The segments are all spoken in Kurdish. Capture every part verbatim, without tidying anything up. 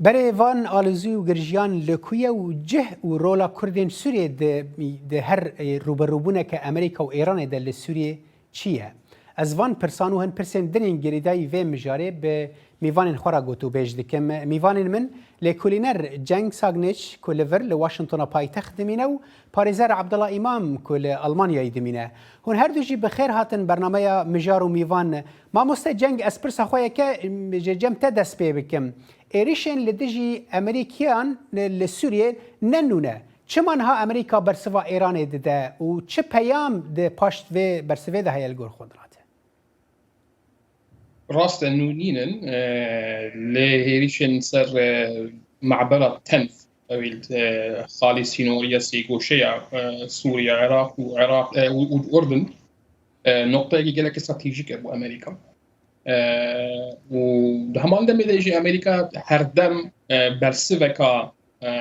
Berê van alozî û girjiyan li ku ye û cih û rola Kurdên Sûriyê di, di her, e, rûberûbûneke Amerîka û Êranê de li Sûriyê çi ye? Ez van pirsan û hin pirsên din ên girêdayî vê mijarê bi mîvanên xwe re gotûbêj dikim. Mîvanên min lêkolîner Ceng Sagniç ku li vir li Washingtona paytext dimîne û parêzer Abdullah Îmam ku li Almanyayê dimîne. Hûn her du jî bi xêr hatin bernameya Mijar û Mîvan. Mamoste Ceng, ez pirsa xwe yeke, em, ji cem te dest pê bikim. Êrîşên li dijî Amerîkiyan li Sûriyê ne nû ne. Çima niha Amerîka bersiva Êranê dide û çi peyam di paşt vê bersivê de heye li gor xwe, Dilat? Rast e, nû nînin, e, lê hêrîşên ser, e, mabera Tenf, ewî, e, xalê sînoriya sêgoşeya, e, Sûriye, Iraq û Iraq, e, û, û Urdun, e, noqteyekî gelekî stratejîk e bo Amerîka. E, û di heman demê de jî Amerîka herdem, e, bersiveka, e,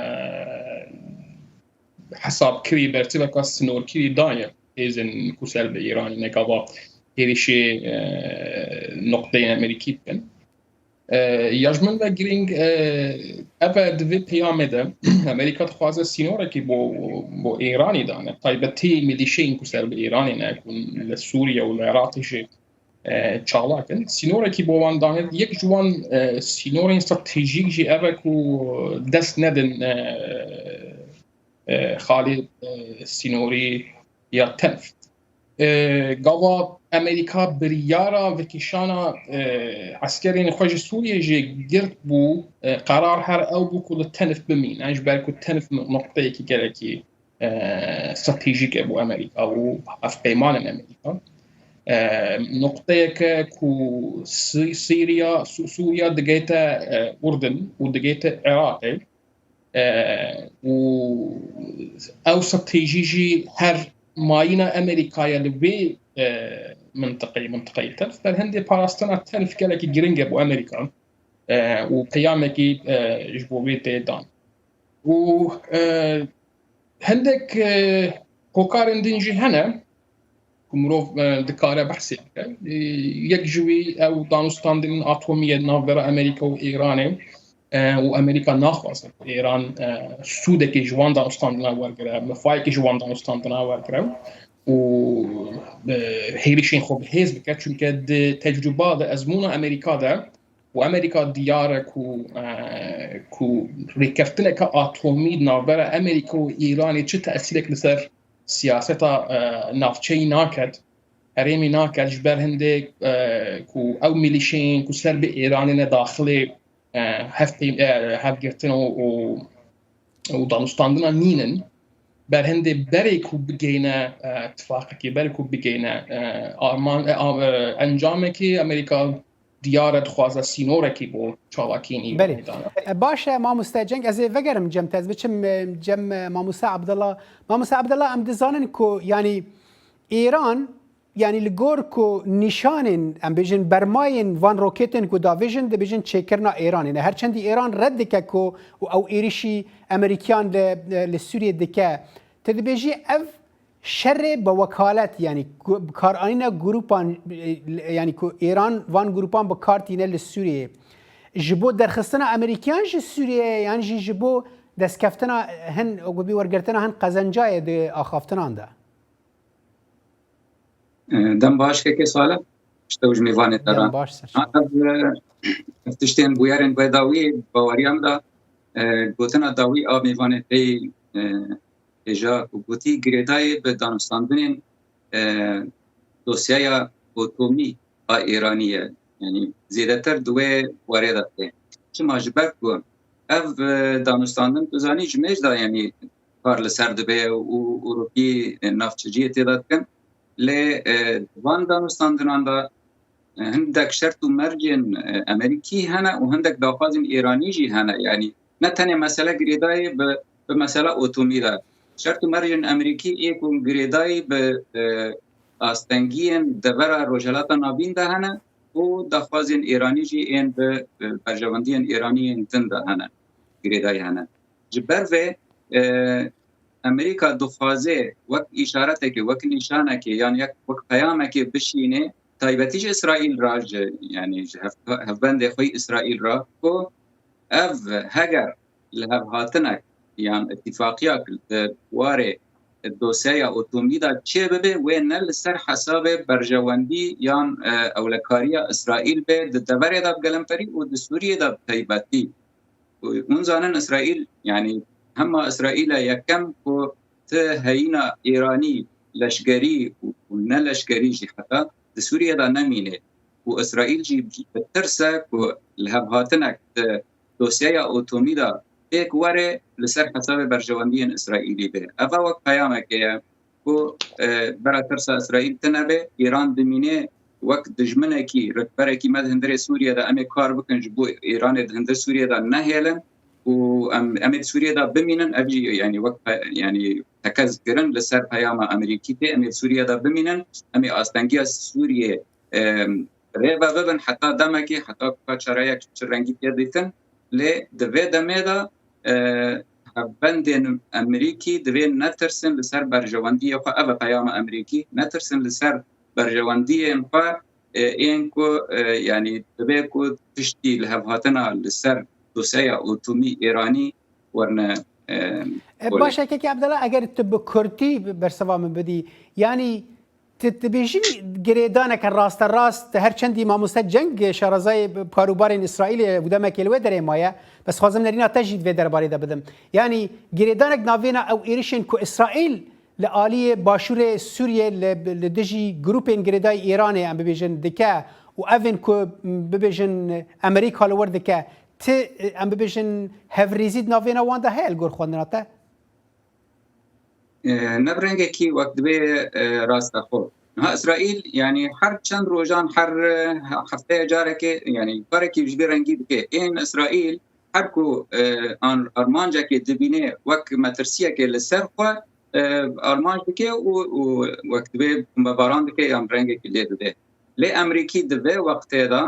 hesabkirî, bersiveka sinorkirî daye hêzên ku ser bi Îranê ne, gava hêrişê, e, noqteyên Amerîkî bikin. E, ya ji min ve girîng, e, ev e, di vê peyamê de Amerîka dixwaze sînorekî bo, bo Îranê dane. Taybetî milîşeyên ku ser bi Îranê ne, ku li Sûriye û li Iraqê jî, e, çalak in. Sînorekî bo wan dane. Yek ji wan, e, sînorên stratejîk jî ev e ku dest nedin, e, e, xalê, e, sînorî ya Tenf. E, gava Amerîka biryara vekişana, e, eskerên xwe ji Sûriyê jî girt bû, e, qerar her ew bû ku li Tenf bimîne, ji ber ku Tenf noqteyekî gelekî, e, stratejîk e bo Amerîka û hevpeymanên Amerîka. E, noqteyeke ku Sî-, Sîriya, Sû-, Sûriya digeyte, e, Urdun û digeyte Iraqê. E, û ew stratejî jî her mayîna Amerîkaya li vê, e, mintiqeyê, mintiqeyê Tenf, ber hindê parastina Tenf gelekî giring e bo Amerîka, e, û peyamekî, e, ji bo wê tê dan. Û, e, hindek, e, hokarên din jî hene ku mirov, e, dikare behsê bike. E, yek ji wî ew danûstandinên atomî ye navbera Amerîka û Îranê, e, û Amerîka naxwaze ku Îran, e, sûdekê ji wan danûstandina wergire, mefayekê ji wan danûstandina wergire û, e, hêrişên xwe bi hêz bike, çunke di tecrûba de, ezmûna Amerîka de, û Amerîka diyar e ku, e, ku rêkeftineke atomî di navbera Amerîka û Îranê çi tesîrek li ser siyaseta, e, navçeyî naket, herêmî naket, ji ber hindê, e, ku ew milîşeyên ku ser bi Îranê ne daxilê, e, hevpey-, e, hevgirtin û, û, û danûstandina nînin, ber hindê berê ku bigeyne, e, tifaqekê, berê ku bigeyne, e, arman, e, a-, e, encamekê, Amerîka diyar e dixwaze sînorekî bo çalakiyên Îranê dane. E, baş e, mamoste Ceng, ez ê vegerim cem te, ez biçim, e, cem, e, mamoste Abdullah. Mamoste Abdullah, em dizanin ku, yanî, Îran, yanî, li gor ku nîşanên, em bêjin, bermayên van roketên ku davêjin, dibêjin çêkirina Îranê ne. Her çendî Îran red dike ku û ew êrişî Amerîkiyan li, li Sûriyê dike, tu dibêjî ev şerê bi wekalet, yanî gu-, bikaranîna grûpan, e, yanî ku Îran van grûpan bi kar tîne li Sûriyê. Ji bo derxistina Amerîkiyan ji Sûriyeyê yan jî ji bo destkeftina hin, wekî wergirtina hin qezencayê di axaftinan de? E, dem baş kekê Salih, ji te û ji mêvanê te re. Dem baş ser. Ha, ev, e, ev tiştên bûyerên bedawî baweriya min de, e, gotina dawî a mêvanê pey, e, hêja ku gotî girêdayî bi danûstandinên, e, dosyaya atomî a Îranî ye. Yanî zêdetir di wê warê de tê. Çima? Ji ber ku ev, e, danûstandin, tu zanî, ji mêj de, yanî, kar li ser dibe û Ewropî, e, navçiciyê tê de dikin. Lê, e, di van danûstandinan de, e, hindek şert û mercên, e, Amerîkî hene û hindek daxwazên Îranî jî hene. Yanî ne tenê mesele girêdayî bi, bi mesela otomî de. Şert û mercên Amerîkî ê ku girêdayî bi, e, astengiyên devera Rojhilata Navîn de hene û daxwazên Îranî jî ên bi, e, berjewendiyên Îranî yên din de hene, girêdayî hene. Ji ber vê, e, Amerîka dixwaze wek îşaretekê, wek nîşanekê yan yek wek peyamekê bişînê, taybetî ji Îsraîl re, ji, yanî ji hev-, hevbendê xwe yî Îsraîl re, ku Ev heger li hevhatinek yan îtîfaqiyek di warê dosyeya otomî de çêbibe, wê ne li ser hesabê berjewendî yan, e, ewlekariya Îsraîl be di deverê de bi gelemperî û di Sûriyê de bi taybetî. Û hûn zanin Îsraîl, yanî hema Îsraîla yekem ku ti heyîna Îranî leşkerî û, û ne leşkerî jî heta di Sûriyê de nemîne. Û Îsraîl jî bi tirse ku li hevhatinek di dosyeya otomî de pêk were li ser hesabê berjewendiyên Îsraîlî be. Eva wek peyamekê ye ku, e, bera tirsa Îsraîl tine be, Îran dimîne wek dijminekî, rikberekî me di hundirê Sûriyê de em ê kar bikin ji bo Îranê di hundir Sûriyê de nehêlin û em, em ê di Sûriyê de bimînin, ev jî, yanî, wek pe-, yanî, tekezkirin li ser peyama Amerîkî tê, em ê di Sûriyê de bimînin, em ê astengiya Sûriyê, e, rê ve bibin heta demekê, heta ku çareyek çi rengî tê dîtin. Lê di vê demê de, e, hevbendên Amerîkî divê netirsin li ser berjewendiyê xwe. Ev e peyama Amerîkî, netirsin li ser berjewendiyên xwe, e, ên ku, e, yanî divê ku tiştî li hevhatina li ser dosyeya otomî Îranî werine, e, E, kolê. Baş e, Kekê Abdullah, eger tu bi kurtî bersiva min bidî, yanî tu dibêjî girêdaneke rasterast, her çendî mamoste Ceng şarazayê karûbarên Îsraîlê û demekê li wê derê maye, bes xwazim nerîna te jî di vê derbarê de bidim. Yanî girêdanek navêna ew êrişên ku Îsraîl li aliyê başûrê Sûriyê li, li dijî grûpên girêdayî Îranê, em bibêjin, dike û evên ku, bibêjin, Amerîka li wir dike, ti, em bibêjin, hevrêzî di navêna wan de heye li gor xwendina te? E, ne bi rengekî wek divê, e, rasteqo. Niha Îsraîl, yanî her çend rojan, her, e, hefteya carekê, yanî karekî ji vê rengî dike. Ên Îsraîl her ku, e, an-, armancekê dibîne wek metirsiyekê li ser xwe, e, armanc dike û, û wek divê bombebaran dike yan rengekî lê dide. Lê Amerîkî di vê wextê de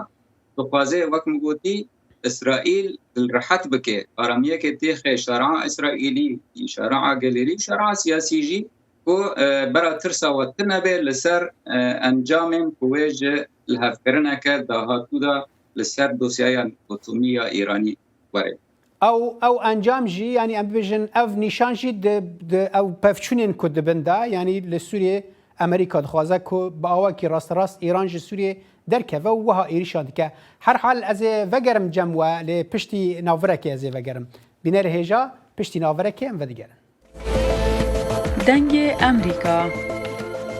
dixwaze, wek min gotî, Îsraîl dilrehet bike, aramiyekê têxe şare'a Îsraîlî, şare'a gelêrî û şare'a siyasî jî ku, e, bera tirsa we tune be li ser, e, encamên ku wê ji lihevkirineke dahatû de li ser dosyaya otomî ya Îranî were. Ew, ew encam jî, yanî em bibêjin, ev nîşan jî di, di ew pevçûnên ku dibin de, yanî li Sûriyê Amerîka dixwaze ku bi awakî rasterast Îran ji Sûriyê derkeve û wiha êrîşan dike. Her hal ez ê vegerim cem we, lê piştî navirekê ez ê vegerim. Bînerê hêja, piştî navirekê em vedigerin. Dengê Amerîka,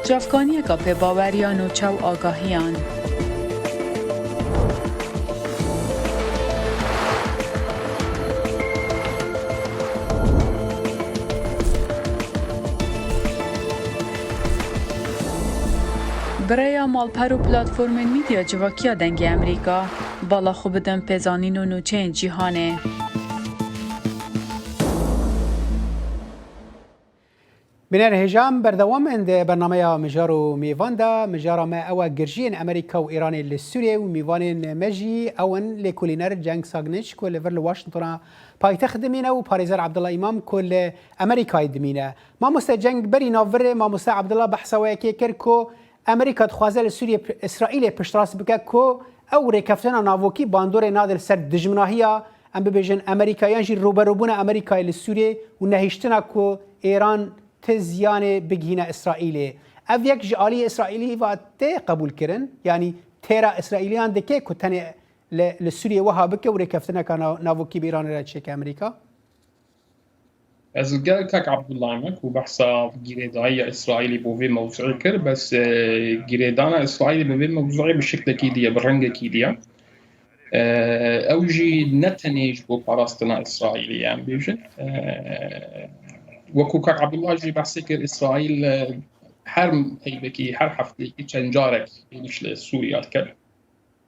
çavkaniyeka pê baweriyan û çaw agahiyan. Bi rêya malper û platformên medya civakiya Dengê Amerîka, bala xwe bidin pêzanîn û nûçeyên cîhanê. Bîner hêja, em berdewam in di bernameya Mijar û Mêvan de. Mijara me ew e, girjiyên Amerîka û Îranê li Sûriyê û mêvanên me jî ew in lêkolîner Ceng Sagniç ku li vir li Washingtona paytext dimîne û parêzer Abdullah Îmam ku li Amerîkayê dimîne. Mamoste Ceng, berî navirê mamoste Abdullah behsa wê yekê kir ku Amerîka dixwaze li Sûriyê, Îsraîlê piştrast bike ku ew rêkeftina navokî bandorê nade li ser dijminahiya, em bibêjin, Amerîka yan jî rûberûbûna Amerîkayê li Sûriyê û nehiştina ku Êran ti ziyanê bigihîne Îsraîlê. Ev yek ji aliyê Îsraîlî ve tê qebûlkirin? Yanî têra Îsraîliyan dike ku tenê li, li Sûriyê wiha bike û rêkeftineka na-, navokî bi Îranê re çêke Amerîka? Ez li gel kak Abdullah me ku behsa girêdayiya Îsraîlî bo vê mewzuî kir, bes, e, girêdana Îsraîlî bi vê mewzuî bi şeklekî diye, bi rengekî diye. E, ew jî ne tenê ji bo parastina Îsraîlî ye, em bêjin. E, wekû kak Abdullah jî behsê kir, Îsraîl, e, her heybekî, her hefteyekî çend carek êrîş li Sûriya dike.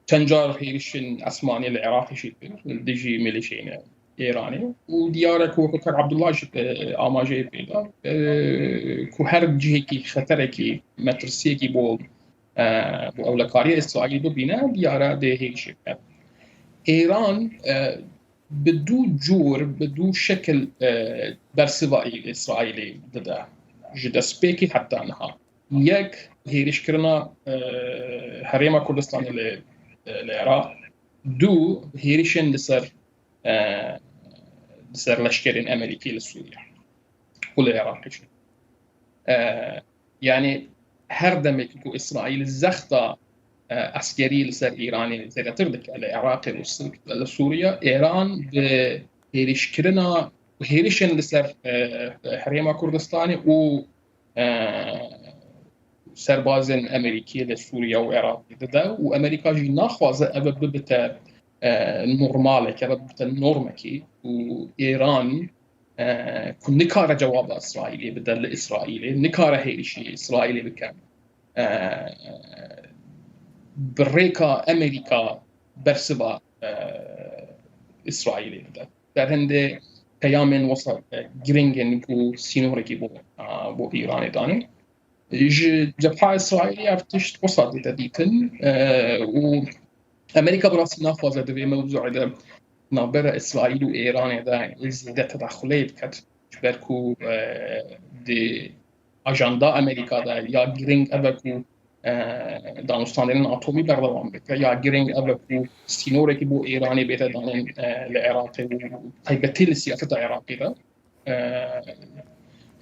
Çend car hêrişên esmanî li Iraqê jî kir, li dijî milîşeyên Êranê. Û diyar e ku wekî kak Abdullah jî, e, amajeyê pê da, e, ku her cihekî xeterekî, metirsiyekî bo, e, bo ewlekariya Îsraîlî bibîne, diyar e dê hêrişê bike. Êran, e, bi du cûr, bi du şekil, e, bersiva Î-, Îsraîlê dide. Ji destpêkê heta niha. Yek, hêrişkirina, e, Herêma Kurdistanê li, e, li Iraq. Du, hêrişên li ser e, li ser leşkerên Amerîkî li Sûriye û li Iraqê jî. E, yanî her demekî ku Îsraîl zexta, e, eskerî li ser Îranê zêdetir dike li Iraqê û Sir-, li Sûriye, Îran bi hêrişkirina, hêrişên li ser, e, Herêma Kurdistanê û, e, serbazên Amerîkî li Sûriye û Iraqê dide û Amerîka jî naxwaze ev bibite, e, normalek, ev bibite normekî û Îran, e, ku nikare cewaba Îsraîlê bide li Îsraîlê, nikare hêrişî Îsraîlê bike, e, bi rêka Amerîka bersiva, e, Îsraîlê bide. Derhindê peyamên wisa, e, giring in ku sînorekî bo, e, bo Îranê danê. Ji cepha Îsraîlê ev tişt wisa dide dîtin, e, û Amerîka bi rastî naxwaze di vê mewzûê de navbera Îsraîl û Îranê de zêde tedexuleyê biket. Ji ber ku, e, di ajanda Amerîka de ya giring ev e ku, e, danûstandinên atomî berdewam bike, ya giring ev e ku sînorekî bo Îranê bête danên, e, li Iraqê û taybetî li siyaseta Iraqê de. E,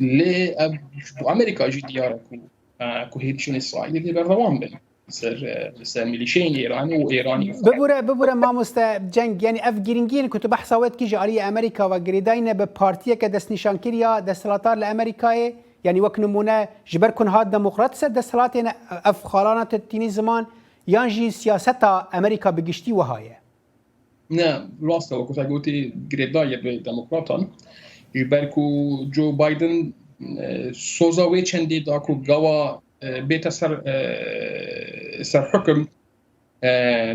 lê ev ji bo Amerîka jî diyar e ku, e, ku hêrişên Îsraîlê dê berdewam bin ser, e, ser milîşeyên Îranê û Îranî. Bibûre, bibûre mamoste Ceng, yanî ev girîngiyên ku tu behsa wê dikî ji aliyê Amerîka ve girêdayî ne bi partiyeke destnîşankirî ya desthilatdar li Amerîkayê, yanî wek nimûne ji ber ku niha demokrat ser desthilatê ne, ev xalana te tînî ziman, yan jî siyaseta Amerîka bi giştî wiha ye? Ne, rast e, wekî te gotî, girêdayî ye bi demokratan. Ji ber ku Joe Biden, e, soza wê çendê da ku gawa, e, bête ser, e, ser hukum, e,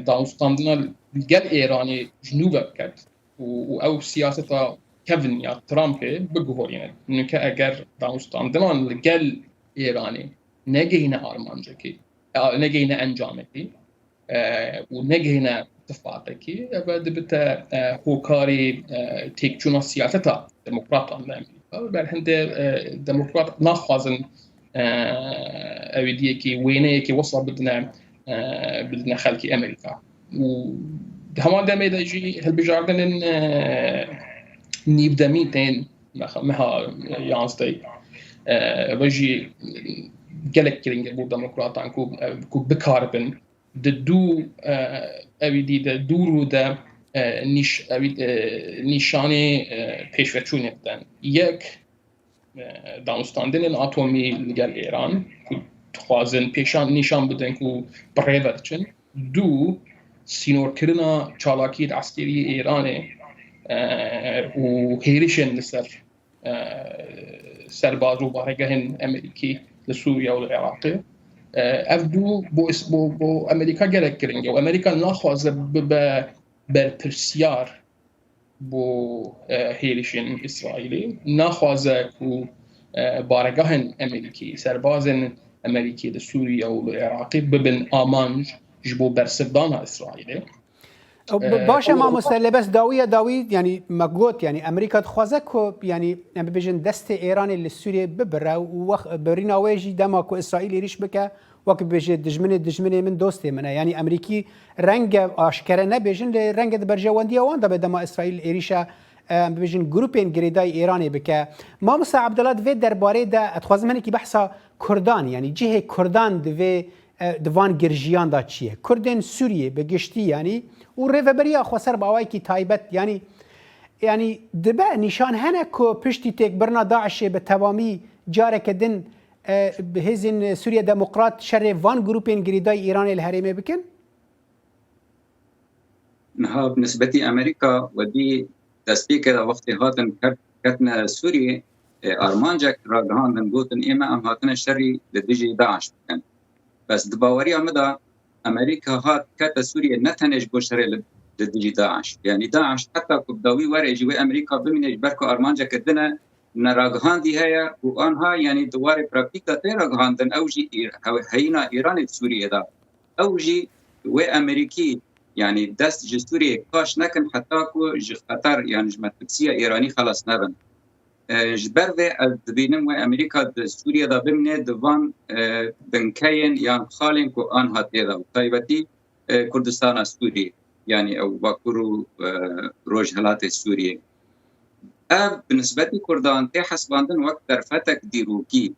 danûstandina li gel Îranê ji nû ve biket û, û ew siyaseta kevin ya Trumpê biguherîne. Nûke eger danûstandinan li gel Îranê negihîne armancekê, e, negihîne encamekê, e, û negihîne tifaqekê, ev dibite, e, hokarê, e, têkçûna siyaseta demokratan li Amerîka. Ber hindê, e, demokrat naxwazin, e, ewêdiyekî, wêneyekî wisa bidine, e, bidine xelkê Amerîka. Û di heman demê de jî hilbijartinên, e, nîvdemî tên meha, meha yanzdeh, e, ve jî gelek giring e bo demokratan ku, e, ku bikaribin di du, e, ewî dî de, du rû de, e, nîş-, ewî, e, nîşanê, e, pêşveçûnê bidin. Yek, e, danûstandinên atomî li gel Îran ku dixwazin pêşan nîşan bidin ku bi rê ve diçin. Du, sînorkirina çalakiyên eskerî Îranê, e, û hêrişên li ser, e, serbaz û baregehên Amerîkî li Sûriye û li Iraqê. E, ev du bo, bo, bo Amerîka gelek giring e û Amerîka naxwaze bibe berpirsiyar bo, e, hêrişên Îsraîlê. Naxwaze ku, e, baregahên Amerîkî, serbazên Amerîkî li Sûriye û li Iraqê bibin amanc ji bo bersivdana Îsraîlê. Ew, e, baş e, ew, mamoste, lê bes dawiya dawî, yanî me got, yanî Amerîka dixwaze ku, yanî em bibêjin destê Îranê li Sûriyê bibire û wext birîna wê jî dema ku Îsraîl êrîş bike, wek bibêje, dijminê dijminê min dostê min e. Yanî Amerîkî renge aşkere nebêjin, lê renge di berjewendiya wan de be dema Îsraîl êrîşa, em bibêjin, grûpên girêdayî Îranê bike. Mamosta Abdullah, di vê derbarê de ez dixwazim hinekî behsa Kurdan, yanî cihê Kurdan di vê, e, di van girjiyan de çi ye? Kurdên Sûriyê bi giştî, yanî û Rêveberiya Xweser bi awayekî taybet, yanî, yanî dibe nîşan hene ku piştî têkbirina DAIŞê bi tewamî careke din, e, bi hêzên Sûriye Demokrat şerê van grûpên girêdayî Îranê li herêmê bikin? Niha bi nisbetî Amerîka, wedî destpêkê de wextê hatin ket-, ketine Sûriyê, e, armancek ragihandin, gotin, ême em hatine şerî li dijî DAIŞ bikin. Bes di baweriya min de Amerîka hat kete Sûriyê ne tenê ji bo şerê li, li dijî DAIŞ. Yanî DAIŞ heta ku bi dawî were jî wê Amerîka bimîne, ji ber ku armanceke din e, ne ragihandî heye û anha, yanî di warê praktîk de tê ragihandin, ew jî îr-, hew-, heyîna Îranê di Sûriyê de. Ew jî wê Amerîkî, yanî dest ji Sûriyê kaş nekin heta ku ji xeter, yanî ji metirsîya Îranî xelas nebin. E, ji ber vê ez dibînim wê Amerîka di Sûriye de bimîne di van, e, binkeyên yan xalên ku anha tê de, bi taybetî, e, Kurdistana Sûrî, yanî ew Bakur û, e, rojhilatê Sûriyê. Ev bi nisbetî Kurdan tê hesibandin wek derfetek dîrokî.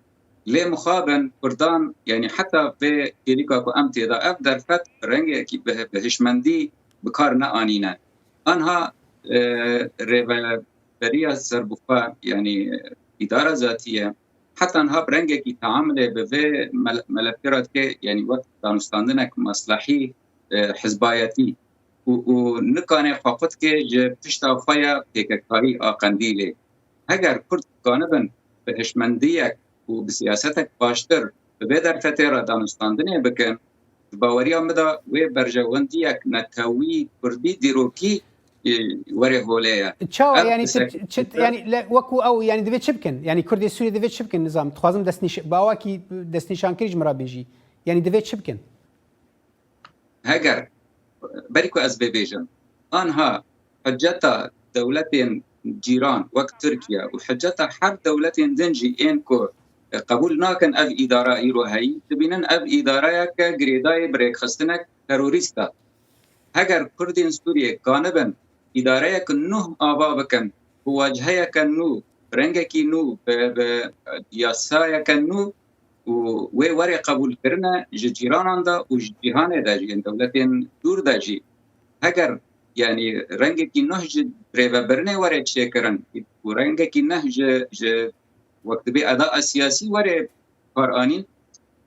Lê mixabin Kurdan, yanî heta vê kêlîka ku em tê de, ev derfet bi rengekî bi, bi hişmendî bi kar neanîne. Anha, e, rêveberiya serbixwe, yanî îdara zatî ye. Heta niha bi rengekî teamulê bi vê mel-, melefkê re dike, yanî wek danûstandinek meslehî, e, hizbayetî û, û nikane xwe qut ke ji pişta xwe ya pêkekayî a Qendîlê. Heger Kurd dikanibin bi hişmendiyek û bi siyasetek baştir bi vê derfetê re danûstandinê bikin, di baweriya min de wê berjewendiyek netewî Kurdî dîrokî, e, werê holê ye. Çawa, Ev yanî, çi, çi, yanî, le, wekû ew, yanî, divê çi bikin? Yanî, Kurdê Sûriyê divê çi bikin? Nizam, dixwazim destnîş-, bi awakî destnîşankirî ji min re bêjî. Yanî, divê çi bikin? Heger, berî ku ez vê bêjim, anha hiceta dewletên cîran wek Tirkiye û hiceta her dewletên din jî ên ku, e, qebûl nakin ev îdara îro heyî, dibînin ev îdareyeke girêdayî bi rêkxistinek terorîst e. Heger Kurdên Sûriyê kanibin îdareyeke nû ava bikin, bi weciheyeke nû, bi rengekî nû, bi, bi yasayeke nû û wê were qebûlkirine ji cîranan de û ji cîhanê de jî, yên dewletên dûr de jî, heger, yanî, rengekî nuh ji rêvebirinê were çêkirin û rengekî nuh ji, ji wek dibê eda siyasî were kar anîn,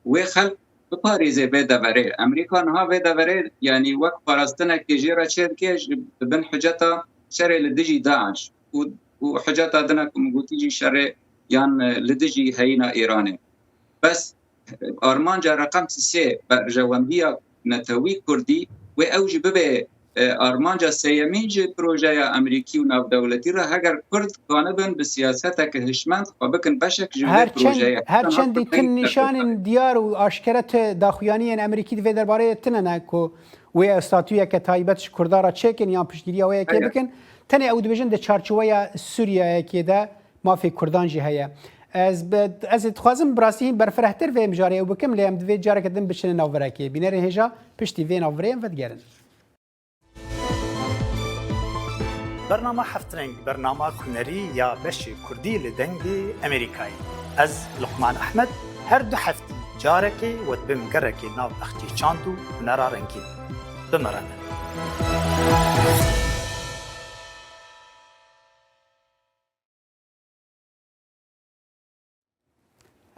wê xelk biparêze vê deverê. Amerîka niha vê deverê, yanî, wek parastinekê jê re çêdike ji, bi bin hiceta şerê li dijî DAIŞ û, û hiceta din ku min gotî jî şerê yan, e, li dijî heyîna Îranê. Bes, e, armanca reqem sê, berjewendiya netewî Kurdî, wê ew jî bibe, e, armanca sêyemîn ji projeya Amerîkî û navdewletî re. Heger Kurd kanibin bi siyaseteke hişmend xwe bikin beşek ji vê Her çend, projeyê. her Heta çendî niha Kurd tin neyî nîşanên diyar û aşkere ti daxuyaniyên Amerîkî di vê derbarê de tine ne ku wê statuyeke taybet ji Kurdan re çêkin yan piştgiriya wê yekê Heye. bikin. Tenê ew dibêjin di çarçoweya Sûriyeyekê de mafê Kurdan jî heye. Ez bi, ez ê dixwazim bi rastî berfirehtir vê mijarê ew bikim, lê em divê careke din biçine navvirekê. Bînerên hêja, piştî vê navvirê em vedigerin. Bernama Heftreng, bernama hunerî ya beşê Kurdî li Dengê Amerîkayê. Ez, Luqman Ehmed, her du heftî carekê we dibim gerekê nav bexçê çand û hunera rengîn. Bi me re ne.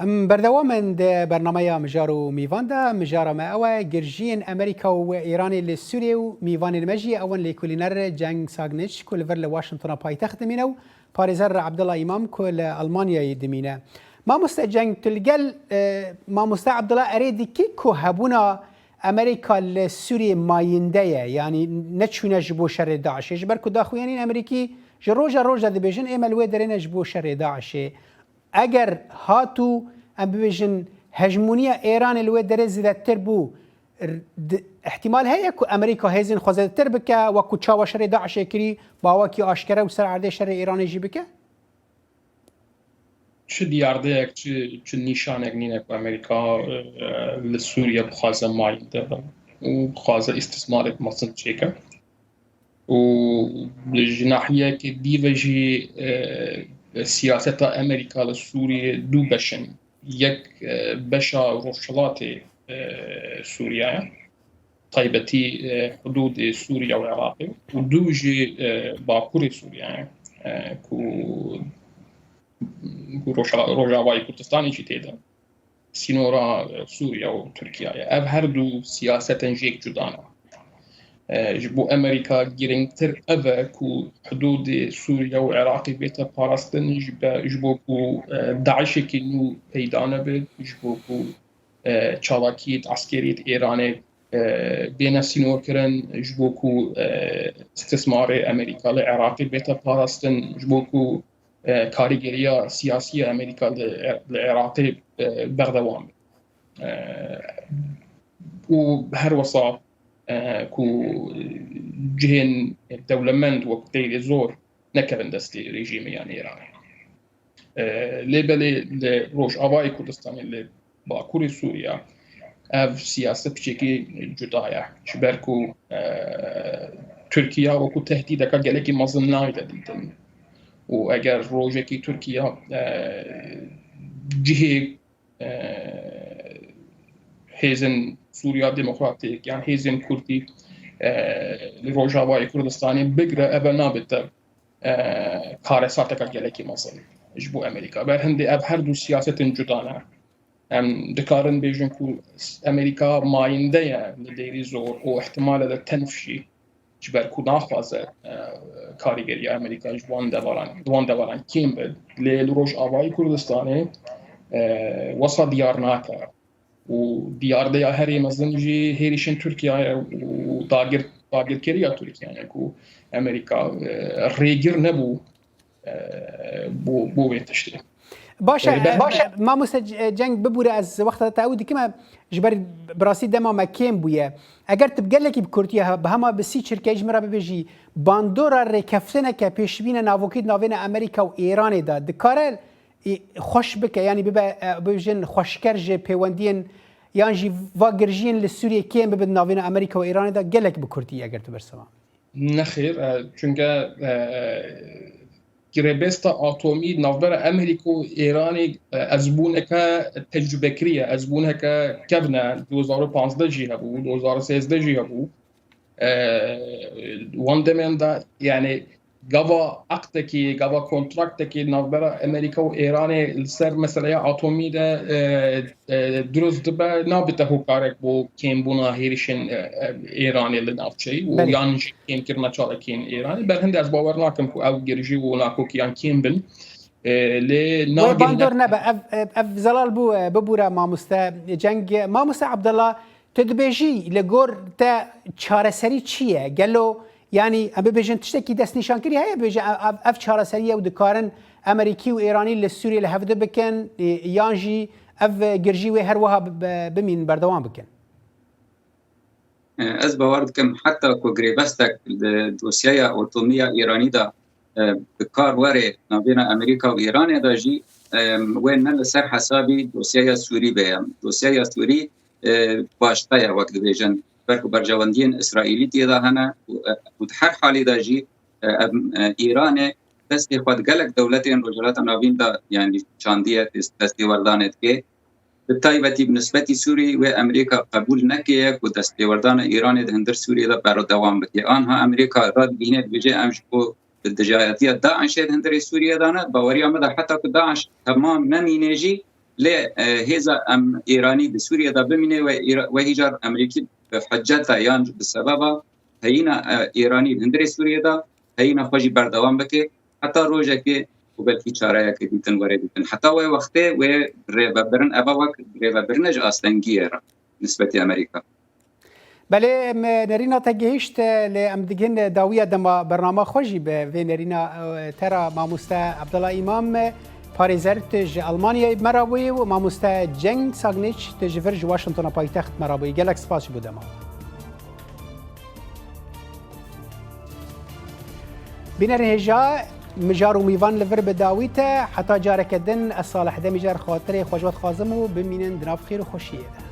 Em berdewam in di bernameya Mijar û Mîvan de. Mijara me ew e, girjiyên Amerîka û Îranê li Sûriyê û mîvanên me jî ew in, lêkolîner Ceng Sagniç ku li vir li Washingtona paytext dimîne û parêzer Abdullah Îmam ku li Almanyayê dimîne. Mamoste Ceng, tu li gel, e, Mamoste Abdullah erê dikî ku hebûna Amerîka li Sûriyê mayînde ye, yanî neçûne ji bo şerê DAIŞê. Ji ber ku daxuyaniyên Amerîkî ji roja roj de dibêjin, ê me li wê derê ne ji bo şerê DAIŞê. Eger hat û, em bibêjin, hejmûniya Êranê li wê derê zêdetir bû, r-, di-, ihtimal heye ku Amerîka hêzên xwe zêdetir bike, wek ku çawa şerê DAIŞê kirî, bi awakî aşkere û ser erdê şerê Êranê jî bike? Çi diyardeyek, çi, çi nîşanek nîne ku Amerîka, e, li Sûriye bixwaze mayînde be û bixwaze îstismarek mezin çêke. Û ji nahiyekê dî ve jî, e, siyaseta Amerîka li Sûriyê du beş in. Yek, e, beşa rojhilatê, e, Sûriye ye, taybetî, e, hudûdê Sûriye û Iraqê û du jî, e, bakurê Sûriye ye, e, ku, ku Roja-, Rojavayê Kurdistanê jî tê de. Sînora, e, Sûriye û Tirkiye ye. Ev her du siyasetên jêk cuda ne. E, ji bo Amerîka girîngtir ev e ku hudûdê Sûriye û Iraqê bête parastin ji be-, ji bo ku, e, DAIŞekî nû peyda nebe, ji bo ku, e, çalakiyê eskerî di Îranê, e, bêne sînorkirin, ji bo ku, e, îstismarê Amerîka li Iraqê bête parastin, ji bo ku e, karîgeriya siyasî ya Amerîka li, li Iraqê, e, berdewam be. E, û her wisa, e, ku cihên dewlemend wek qeydê zor nekevin destê rejîmê yan Îranê. E, lê belê li Rojavayê Kurdistanê, li Bakurê Sûriye, ev siyaset piçekî cuda ye. Ji ber ku, e, Tirkiye wekû tehdîdeka gelekî mezin nayête dîtin. Û eger rojekî Tirkiye, e, cihê, e, hêzên Sûriya Demokratîk yan hêzên Kurdî, e, li Rojavayê Kurdistanê bigre, eve nabite, e, karesateka gelekî mezin ji bo Amerîka. Ber hindê ev her du siyasetên cuda ne. Em dikarin bêjin ku Amerîka mayînde ye li dêrî zor û ihtimale de tenf jî ji ber ku naxwaze, e, karîgeriya Amerîka ji wan devaran, di wan devaran kêm be. Lê li Rojavayê Kurdistanê, e, wesa diyar nake. Û diyardeya herî mezin jî hêrişên Tirkiyeyê û dagir-, dagirkeriya Tirkiyeyê ku Amerîka, e, rêgir nebû, e, bo, bo wê tiştê. Baş e, e, be- baş e, mamoste C-, Ceng, bibûre, ez wexta te ew dikime, ji ber bi rastî dema me kêm bûye. Eger tu bi gelekî bi kurtiye, ha, bi hema bi sî çirkeyî ji min re bibêjî, bandora rêkeftineke pêşbîne navokî di navêna Amerîka û Îranê de dikare, e, xweş bike, yanî bibe, e, bibêjin xweşker ji pêwendiyên, yan jî va girjiyên li Sûriyê kêm bibe di navêna Amerîka û Îranê de, gelek bi kurtî, eger tu bersiva. Nexêr, e, çunke, e, girêbêsta atomî navbera Amerîka û Îranê, e, ez bûneke tecrûbekirî ye, ez bûneke kevn e, du hezar û panzdeh jî hebû, du hezar û sêzdeh jî hebû. E, wan demên de, yani, gava aqdekî, gava kontraktekî navbera Amerîka û Îranê li ser meseleya atomî de, e, e, dirust dibe, nabite hokarek bo kêmbûna hêrişên, e, e, Îranê li navçeyî û Belê. yan jî kêmkirina çalakiyên Îranê. Ber hindê ez bawer nakim ku ew girjî û nakokiyan kêm bin. E, lê Wê nagihîne bandor nebe, ev, ev, ev zelal bû, e, bibûre mamoste Ceng. Mamoste Abdullah, tu dibêjî li gor te çareserî çi ye? Gelo, yanî, em bibêjin tiştekî destnîşankirî heye, bibêje ev, ev, ev çareserî ye û dikarin Amerîkî û Îranî li Sûriyê li hevdu bikin, e, yan jî ev girjî wê her wiha bi-, bi-, bimîn, berdewam bikin? Ez bawer dikim, heta ku girêbestek li dosyeya atomî ya Îranî de, e, bi kar were navbêna Amerîka û Îranê de jî, e, wê ne li ser hesabî dosyeya Sûrî be. Dosyeya Sûrî, e, başqe ye, wek dibêjin. Ber ku berjewendiyên Îsraîlî tê de hene û, e, û di her halî de jî, e, em, e, Îranê destê xwe di gelek dewletên Rojhilata Navîn de, yanî çandiye, destêwerdanê dike. Bi taybetî bi nisbetî Sûriyê wê Amerîka qebûl neke ku destêwerdana Îranê di hundir Sûriyê de berdewam bike. Anha Amerîka radigihîne dibêje, em ji bo di dijayetiya DAIŞê di hundirê Sûriyê de ne. Baweriya me de heta ku DAIŞ temam nemîne jî, lê, e, hêza em Îranî di Sûriyê de bimîne we Îra-, we hîcar Amerîkî bi heceta yan bi sebeba heyîna, e, Îranî di hundirê Sûriyê de heyîna xwe jî berdewam bike heta rojekê û belkî çareyeke dîtin were dîtin. Heta wê wextê wê rêvebirin, eva wek rêvebirine ji astengiyê re nisbetî Amerîka. Belê, em nerîna te gihişt, lê em digin dawiya dema bernama xwe jî bi vê nerîna, e, te re mamoste Abdullah Îmam, parêzer tu ji Almanyayê me re bûyî û mamoste Ceng Sagniç tu ji vir ji Washingtona paytext me re bûyî. Gelek spas ji bo dema. Bînerên hêja, mijar û mîvan li vir bi dawî te. Heta careke din, ez Salih Demîcar xatirê xwe ji we dixwazim û bimînin di nav xêr û xweşiyê de.